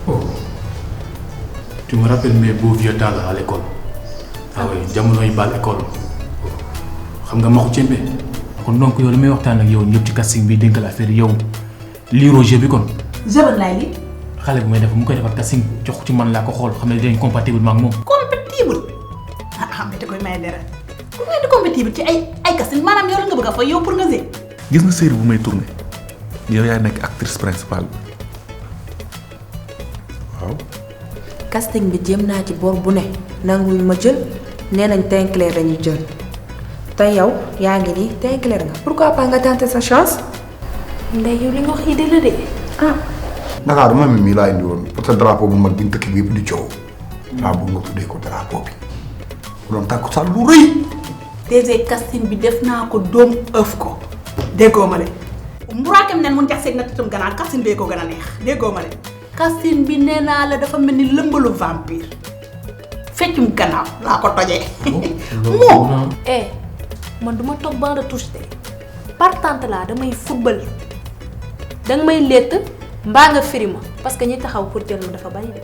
Oh. Tu me rappelles mes beaux vieux temps là à l'école. Ah oui, jamono yi bal école. Xam nga maxu cembe. Kon donc yow limay waxtaan ak yow ñëpp ci casting bi dénk la affaire yow. Li roger bi kon. Jaban lay li. Xalé bu may def mu koy defal casting jox ci man la ko xol xam ne dañ compatible mak mom. Compatible. Ah mais da koy may dara. Ku ngay di compatible ci ay casting manam yow la nga bëgg fa yow pour nga zé. Gis nga série bu may tourner. Yow yaay nekk actrice principale. Waaw. Casting bi jéem naa ci bor bu ne nanguñ ma jël nee nañ teint clair dañuy jël te yow yaa ngi nii teint clair nga pourquoi pas nga tenter sa chance. ndey yow li nga wax yi de la de. ah. Dakar dama mi laa indi woon pour sa drapeau bu mag bi ñu tëkk bi yëpp di coow. laa bëgg nga tuddee ko drapeau bi. bu doon tàkku sax lu rëy. DG casting bi def naa ko doom ëf ko. déggoo ma de. mburaakam nen mun jax seeg na tutum gannaaw casting bee ko gën a neex déggoo ma de. casting bi nee naa la dafa mel ni lëmbalu vampire feccum gannaaw laa ko tojee. moo. man duma toog ban la touche de partante laa damay football danga may létt mbaa nga firi ma parce que ñi taxaw pour jël ma dafa bari de.